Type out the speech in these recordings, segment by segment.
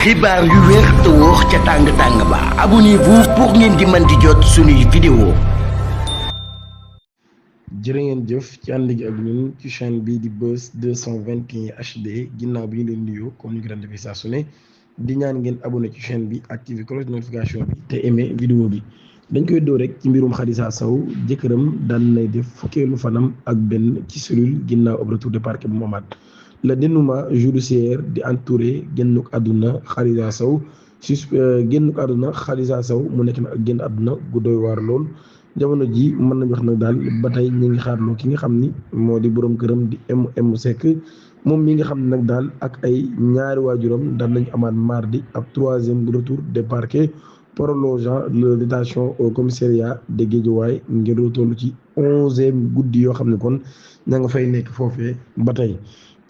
xibaar yu wér te wóor ca tàng-tàng ba abonnez-vous pour ngeen di mën di jot suñuy vidéo. jërë ngeen jëf ci ànd gi ak ñun ci chaîne bii di Buzz 221 HD ginnaaw bi ñu leen nuyoo comme ni ko daan defee saa su ne di ñaan ngeen abonné ci chaîne bi activé cloche de notification bi te aimé vidéo bi. dañ koy doo rek ci mbirum Khadija Sow jëkkëram daan nay def fukkeelu fanam ak benn ci cellule ginnaaw ab retour de parquet bu mu amaat. Le dénouement judiciaire di entouré génnuk àdduna Khadija Sow génnuk àdduna Khadija Sow mu nekk nag ak génn àdduna gu doy waar lool jamono ji mën nañu wax nag daal ba tey ñi ngi xaarloo ki nga xam ni moo di borom këram di M Seck moom mi nga xam ne nag daal ak ay ñaari waajuram daan nañu amaat mardi ab troisième retour de parquet prolongeant la détention au commissariat de Guédiawaye ngir lu toll ci 11e guddi yoo xam ne kon ña nga fay nekk foofee ba tey.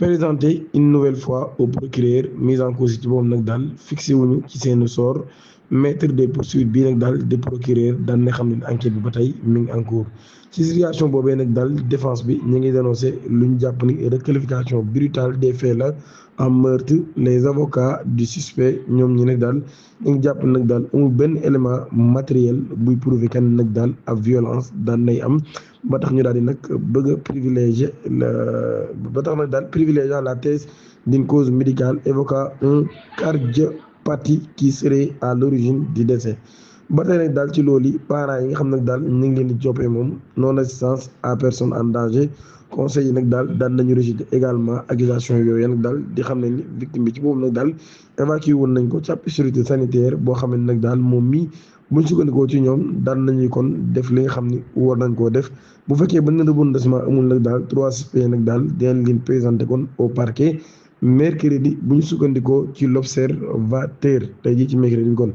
Présenté une nouvelle fois au procureur mise en cause ci boobu nag daal fixé wuñu ci seen sort maître des poursuites bii nag daal de procureur daan na xam ne enquête bi ba tey mi ngi en cours ci situation boobee nag daal défense bi ñu ngi dénoncé lu ñu jàpp ni requalification brutale des faits la en meurtre. Les avocats du suspect ñoom ñi nag daal ñu ngi jàpp nag daal amul benn élément matériel buy prouver kan nag daal ab violence daan nay am ba tax ñu daal di nag bëgg a privilégier ba tax nag daal privilégiant la thèse d'une cause médicale évoquant un cardiopathie qui serait à l'origine du décès. ba tey nag daal ci loolu parents yi nga xam nag daal ñu ngi leen di joppee moom non assistance à personne en danger conseil yi nag daal daan nañu rejeté également accusation yooyu nag daal di xam ne ni victime bi ci boobu nag daal évacué woon nañ ko ci ab sécurité sanitaire boo xam ne nag daal moom mii buñ sukkandikoo ci ñoom daan nañuy kon def li nga xam ni war nañ koo def bu fekkee ba ne rebondissement amul nag daal 3 suspects nag daal dinañ leen présenté kon au parquet mercredi bu ñu sukkandikoo ci l'observateur tey jii ci mercredi bi kon.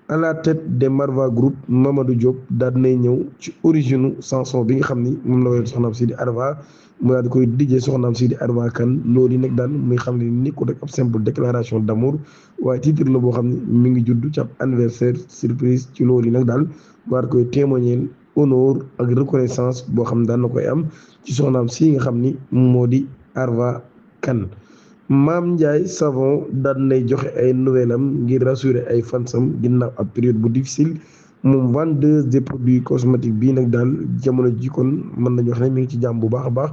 À la tête des Marva Group Mamadou Diop daal nay ñëw ci origine chanson bi nga xam ni moom la woyoon soxnaam si di Arva mu daal di koy dijjee soxnaam si di Arva Kane loolu yi nag daal muy xam ne ni ko rek ab simple déclaration d'amour waaye titre la boo xam ne mi ngi judd ci ab anniversaire surprise ci loolu yi nag daal war koy témoigner honneur ak reconnaissance boo xam ne daan na koy am ci soxnaam si nga xam ni moo di Arva Kane. Maam Ndiaye Savon daan nay joxe ay nouvelle am ngir rassurer ay fansam ginnaaw ab période bu difficile moom vendeuse des produits cosmétiques bii nag daal jamono ji kon mën nañu wax ne mi ngi ci jàmm bu baax a baax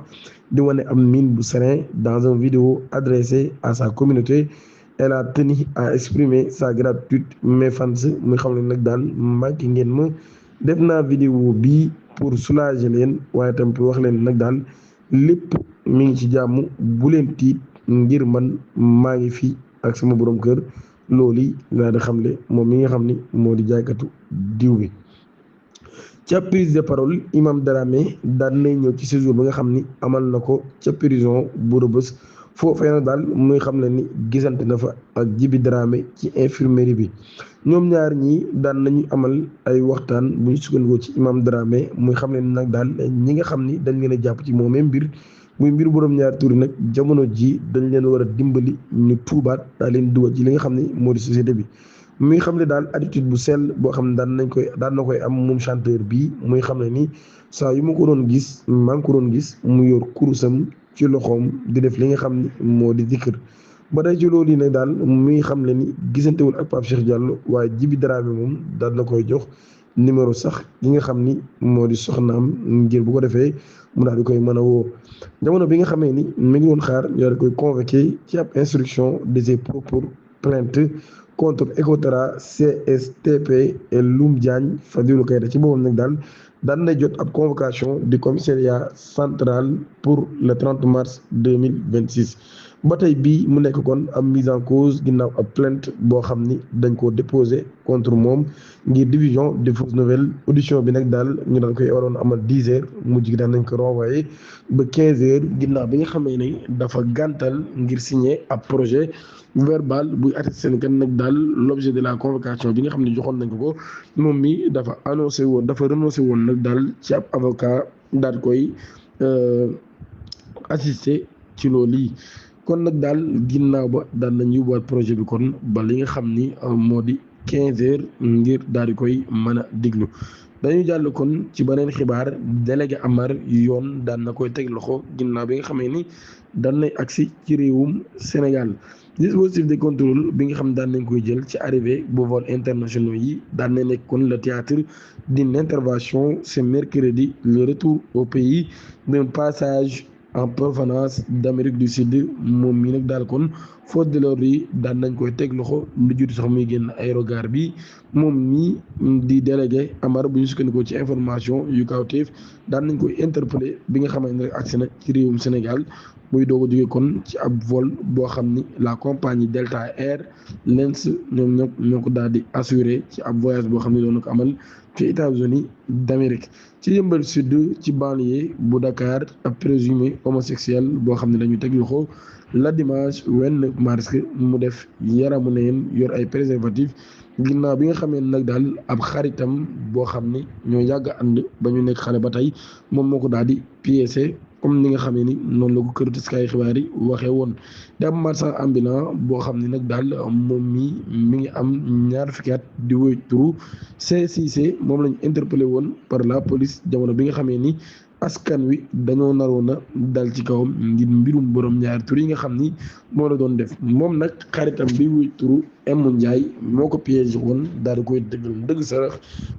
di wane am mine bu serein dans une vidéo adressée à sa communauté. Elle a tenu à exprimer sa gratitude mes fans muy xam ne nag daal manqué ngeen ma def naa vidéo bii pour soulager leen waaye tam pour wax leen nag daal lépp mi ngi ci jàmm bu leen tiit. ngir man maa ngi fi ak sama borom kër loolu laa di xamle moom mi nga xam ni moo di jaaykatu diw bi. ca prise de parole Imam Dramé daan nay ñëw ci séjour bi nga xam ni amal na ko ca prison bu Rebeuss foofee nag daal muy xam ne ni gisante na fa ak Djiby Dramé ci infirmerie bi ñoom ñaar ñii daan nañu amal ay waxtaan bu ñu sukkandikoo ci Imam Dramé muy xam ne ni nag daal ñi nga xam ni dañ leen a jàpp ci moomee mbir. muy mbir borom ñaari tur yi nag jamono ji dañ leen war a dimbali ñu tuubaat daal leen dugal ci li nga xam ne moo di société bi muy xam ne daal attitude bu sell boo xam ne daan na koy am moom chanteur bii muy xam ne ni saa yu ma ko doon gis maa ngi ko doon gis mu yor kurusam ci loxoom di def li nga xam ne moo di zikr ba day ci loolu yi nag daal muy xam ne ni gisantewul ak Pape Cheikh Diallo waaye Djiby Dramé moom daal na koy jox numéro sax yi nga xam ni moo di soxnaam ngir bu ko defee mu daal di koy mën a woo jamono bi nga xamee ni mi ngi doon xaar ñu daal di koy convoqué ci ab instruction de ses propres plaintes contre Ecotra CSTP et Loum Diagne Fadilou Keita ci boppam nag daal daan na jot ab convocation du commissariat central pour le 30 mars 2026 ba tey bii mu nekk kon am mise en cause ginnaaw ab plainte boo xam ni dañ koo déposé contre moom ngir diffusion de fausses nouvelles audition bi nag daal ñu daan koy waroon amal 10 heures mujj gi daan nañ ko renvoyé ba 15 heures ginnaaw bi nga xamee ne dafa gàntal ngir signer ab projet verbal buy attesté seen kan nag daal l'objet de la convocation bi nga xam ne joxoon nañ ko moom mi dafa renoncé woon nag daal ci ab avocat daal koy assister ci loolu yi kon nag daal ginnaaw ba daan nañ yóbbuwaat projet bi kon ba li nga xam ni moo di 15 heures ngir daal di koy mën a diglu dañuy jàll kon ci beneen xibaar délégué Amar yoon daan na koy teg loxo ginnaaw bi nga xamee ni daan nay agsi ci réewum Sénégal dispositif de contrôle bi nga xam daan nañ koy jël ci arrivée bu vol internationaux yi daan na nekk kon le théâtre d'une intervention ce mercredi le retour au pays d'un passage en provenance d'Amérique du Sud moom mii nag daal kon force de l'ordre yi daan nañ koy teg loxo lu jiitu sax muy génn aérogare bi moom mii di délégué Amar bu ñu sukkandikoo ci information yu kawteef daan nañ koy interpellé bi nga xamante ne agsi na ci réewum Sénégal muy doog a jóge kon ci ab vol boo xam ni la compagnie Delta Air Lines ñoo ko daal di assuré ci ab voyage boo xam ne doon na ko amal ci États-Unis d'Amérique ci Yeumbeul Sud ci banlieue bu Dakar ab présumé homosexuel boo xam ne dañu teg loxo la dimanche 29 mars mu def yaramu neen yor ay préservatif ginnaaw bi nga xamee nag daal ab xaritam boo xam ne ñoo yàgg ànd ba ñu nekk xale ba tey moom moo ko daal di piécé comme ni nga xamee ni noonu la ko kër taskaayu xibaar yi waxee woon di am marchand ambulant boo xam ne nag daal moom mi ngi am ñaar fukki at di woy turu C6 moom lañ interpellé woon par la police jamono bi nga xamee ni askan wi dañoo naroon a dal ci kawam ngir mbirum borom ñaari tur yi nga xam ni moo la doon def moom nag xaritam bi wuy turu M Ndiaye moo ko piégé woon daal di koy dëggal dëgg sarax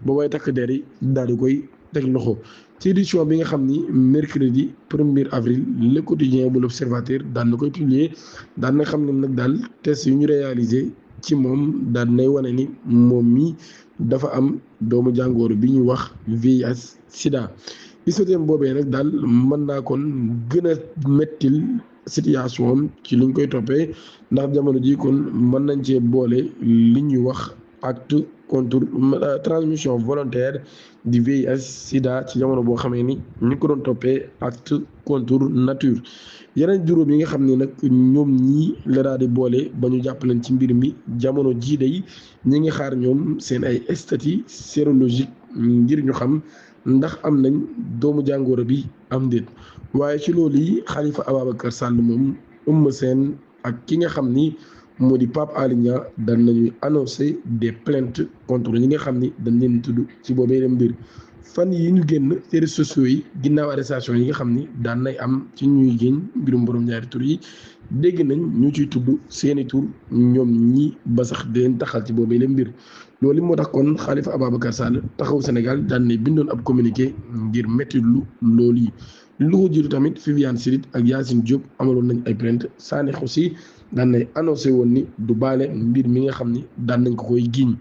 ba way takk der yi daal di koy teg loxo ci édition bi nga xam ni mercredi 1er avril le quotidien bu l'Observateur daan na koy publier daan na xam ne nag daal test yu ñu réalisé ci moom daan nay wane ni moom mi dafa am doomu jàngoro bi ñuy wax VIH sida isotem boobee nag daal mën naa kon gën a mettil situation am ci liñ koy toppee ndax jamono ji kon mën nañ cee boole li ñuy wax acte contre transmission volontaire di VIH sida ci jamono boo xamee ni ñu ko doon toppee acte contre nature yeneen juróom yi nga xam ne nag ñoom ñii la daal di boole ba ñu jàpp leen ci mbir mi jamono jii day ñi ngi xaar ñoom seen ay statut sérologique ngir ñu xam ndax am nañ doomu jàngoro bi am déet waaye ci loolu yi Khalifa Ababacar Sall moom Eumeu Sène ak ki nga xam ni moo di Pape Alé Niang daan nañuy annoncé des plaintes contre ñi nga xam ni dañ leen tudd ci boobee dem mbir fan yi ñu génn ci réseaux sociaux yi ginnaaw arrestation yi nga xam ni daan nay am ci ñuy génn mbirum borom ñaari tur yi dégg nañ ñu ciy tudd seeni tur ñoom ñi ba sax di leen taxal ci boobee dem mbir loolu moo tax kon Khalifa Ababacar Sall taxaw Sénégal daan ne bindoon ab communiqué ngir métti loolu yi lu ko jiitu tamit Viviane Chidid ak Yacine Diop amaloon nañ ay plainte Sané aussi daan nay annoncé woon ni du baale mbir mi nga xam ni daan nañ ko koy giiñ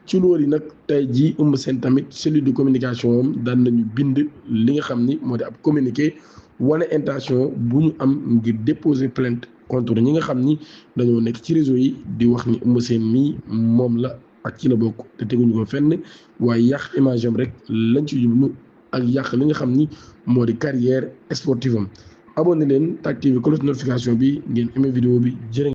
ci loolu yi nag tey jii Eumeu Sène tamit cellule de communication am daan nañu bind li nga xam ni moo di ab communiqué wane intention bu ñu am ngir déposer plainte contre ñi nga xam ni dañoo nekk ci réseau yi di wax ni Eumeu Sène mii moom la ak ci la bokk te teguñu ko fenn waaye yàq image am rek lañ ci jublu ak yàq li nga xam ni moo di carrière sportive am abonné leen te activé cloche notification bi ngeen aimé vidéo bi jërë